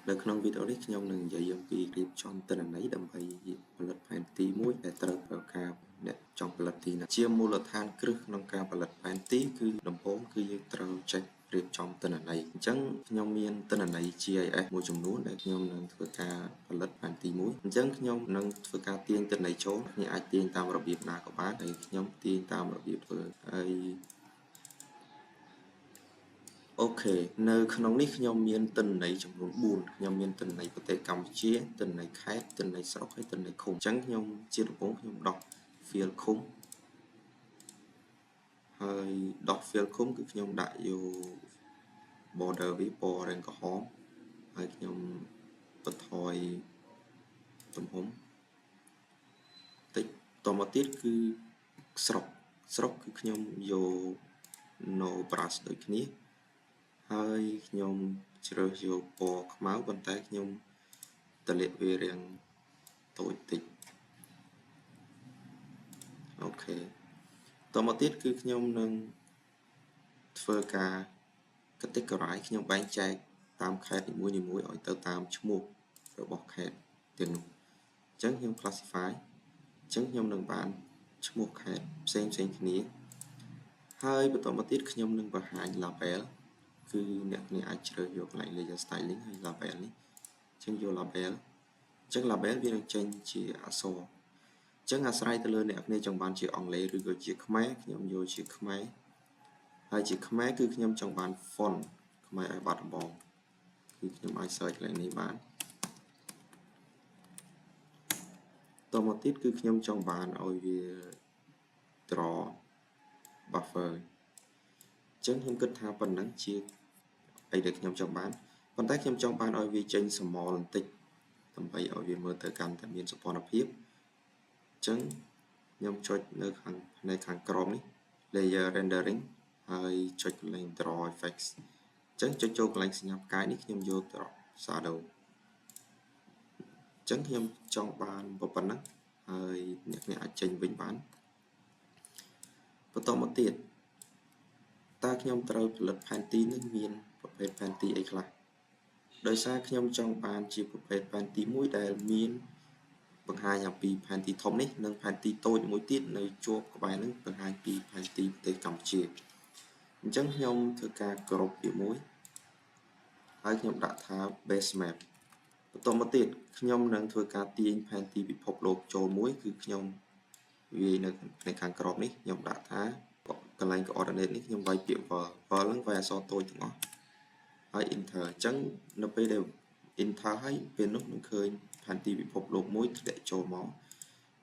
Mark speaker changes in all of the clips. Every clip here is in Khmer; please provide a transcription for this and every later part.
Speaker 1: នៅក្នុងវីដេអូនេះខ្ញុំនឹងនិយាយអំពីរៀបចំទិន្នន័យដើម្បីផលិតផែនទីមួយដែលត្រូវប្រើការអ្នកចង់ផលិតទីណាជាមូលដ្ឋានគ្រឹះក្នុងការផលិតផែនទីគឺដំបូងគឺយើងត្រូវចេះរៀបចំទិន្នន័យអញ្ចឹងខ្ញុំមានទិន្នន័យ GIS មួយចំនួនដែលខ្ញុំនឹងធ្វើការផលិតផែនទីមួយអញ្ចឹងខ្ញុំនឹងធ្វើការទាញទិន្នន័យចូលខ្ញុំអាចទាញតាមរបៀបណាក៏បានហើយខ្ញុំទាញតាមរបៀបធ្វើហើយ OK នៅក្នុងនេះខ្ញុំមានទិន្នន័យចំនួន4ខ្ញុំមានទិន្នន័យប្រទេសកម្ពុជាទិន្នន័យខេត្តទិន្នន័យស្រុកហើយទិន្នន័យឃុំអញ្ចឹងខ្ញុំជាដំបូងខ្ញុំដោះ field ឃុំហើយដោះ field ឃុំគឺខ្ញុំដាក់យក border វាពណ៌រងក្រហមហើយខ្ញុំបន្ថយទំហំតិចតមកទៀតគឺស្រុកស្រុកគឺខ្ញុំយក no brush ដូចគ្នាហើយខ្ញុំជ្រើសយកពណ៌ខ្មៅប៉ុន្តែខ្ញុំតម្លាក់វារាងតូចតិច OK តមកទៀតគឺខ្ញុំនឹងធ្វើការ categorize ខ្ញុំបែងចែកតាមខេត្តនីមួយៗឲ្យទៅតាមឈ្មោះរបស់ខេត្តទាំងនោះអញ្ចឹងខ្ញុំ classify អញ្ចឹងខ្ញុំនឹងបានឈ្មោះខេត្តផ្សេងផ្សេងគ្នាហើយបន្តមកទៀតខ្ញុំនឹងបង្ហាញ label គឺអ្នកគ្នាអាចជ្រើសយកកន្លែង layer styling ហើយ label នេះអញ្ចឹងយក label អញ្ចឹង label វានឹងចេញជាអក្សរអញ្ចឹងអាស្រ័យទៅលើអ្នកគ្នាចង់បានជាអង់គ្លេសឬក៏ជាខ្មែរខ្ញុំយកជាខ្មែរហើយជាខ្មែរគឺខ្ញុំចង់បាន font ខ្មែរឲ្យបាត់ដំបងគឺខ្ញុំអាច search កន្លែងនេះបានតមកទៀតគឺខ្ញុំចង់បានឲ្យវា draw buffer អញ្ចឹងខ្ញុំគិតថាប៉ុណ្ណឹងជាអីដែលខ្ញុំចង់បានប៉ុន្តែខ្ញុំចង់បានឲ្យវាចេញ small បន្តិចដើម្បីឲ្យវាមើលទៅកាន់តែមានសោភ័ណភាពអញ្ចឹងខ្ញុំចុចនៅខាងផ្នែកខាងក្រោមនេះ layer rendering ហើយចុចកន្លែង draw effects អញ្ចឹងចុចចូលកន្លែងសញ្ញាផ្កាយនេះខ្ញុំយក drop shadow អញ្ចឹងខ្ញុំចង់បានប៉ុណ្ណឹងហើយអ្នកគ្នាអាចចេញវិញបានបន្តមកទៀតតើខ្ញុំត្រូវផលិតផែនទីនឹងមានប្រភេទផែនទីអីខ្លះដោយសារខ្ញុំចង់បានជាប្រភេទផែនទីមួយដែលមានបង្ហាញអំពីផែនទីធំនេះនិងផែនទីតូចមួយទៀតនៅជាប់ក្បែរនឹងបង្ហាញពីផែនទីប្រទេសកម្ពុជាអញ្ចឹងខ្ញុំធ្វើការ group វាមួយហើយខ្ញុំដាក់ថា base map បន្តមកទៀតខ្ញុំនឹងធ្វើការទាញផែនទីពិភពលោកចូលមួយគឺខ្ញុំវាយនៅផ្នែកខាងក្រោមនេះខ្ញុំដាក់ថាកន្លែង coordinate នេះខ្ញុំវាយពាក្យ world world ហ្នឹងវាយអក្សរតូចទាំងអស់ហើយ enter អញ្ចឹងនៅពេលដែល enter ហើយពេលនោះនឹងឃើញផែនទីពិភពលោកមួយធ្លាក់ចូលមក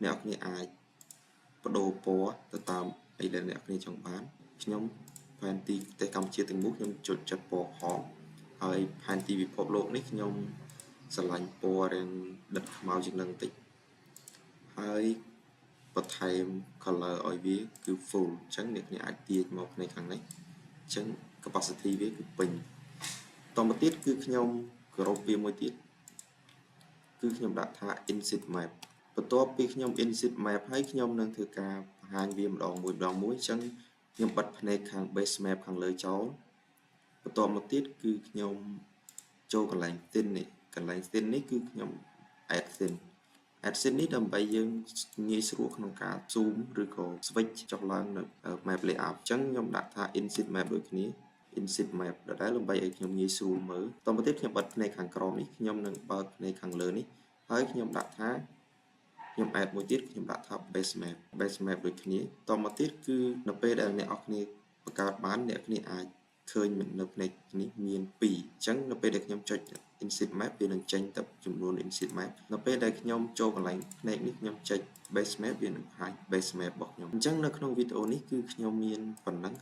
Speaker 1: អ្នកគ្នាអាចបដូរពណ៌ទៅតាមអីដែលអ្នកគ្នាចង់បានខ្ញុំផែនទីប្រទេសកម្ពុជាទាំងមូលខ្ញុំចុចចិត្តពណ៌ក្រហមហើយផែនទីពិភពលោកនេះខ្ញុំស្រឡាញ់ពណ៌រាងដិតខ្មៅជាងនឹងបន្តិចហើយបន្ថែម color ឲ្យវាគឺ full អញ្ចឹងអ្នកគ្នាអាចទាញមកផ្នែកខាងនេះអញ្ចឹង capacity វាគឺពេញតមកទៀតគឺខ្ញុំ group វាមួយទៀតគឺខ្ញុំដាក់ថា insert map បន្ទាប់ពីខ្ញុំ insert map ហើយខ្ញុំនឹងធ្វើការបង្ហាញវាម្ដងមួយម្ដងមួយអញ្ចឹងខ្ញុំបិទផ្នែកខាង base map ខាងលើចោលបន្ទាប់មកទៀតគឺខ្ញុំចូលកន្លែង thin នេះកន្លែង thin នេះគឺខ្ញុំ add thin add thin នេះដើម្បីយើងងាយស្រួលក្នុងការ zoom ឬក៏ switch ចុះឡើងនៅ map layout អញ្ចឹងខ្ញុំដាក់ថា insert map ដូចគ្នា insert map ដដែលដើម្បីឲ្យខ្ញុំងាយស្រួលមើលតទៅទៀតខ្ញុំបិទផ្នែកខាងក្រោមនេះខ្ញុំនឹងបើកផ្នែកខាងលើនេះហើយខ្ញុំដាក់ថាខ្ញុំ add មួយទៀតខ្ញុំដាក់ថា base map base map ដូចគ្នាតមកទៀតគឺនៅពេលដែលអ្នកនរគ្នាបង្កើតបានអ្នកគ្នាអាចឃើញនៅផ្នែកនេះមាន2អញ្ចឹងនៅពេលដែលខ្ញុំចុច insert map វានឹងចេញទៅចំនួន insert map នៅពេលដែលខ្ញុំចូលកន្លែងផ្នែកនេះខ្ញុំចុច base map វានឹងបង្ហាញ base map របស់ខ្ញុំអញ្ចឹងនៅក្នុងវីដេអូនេះគឺខ្ញុំមានប៉ុណ្ណឹង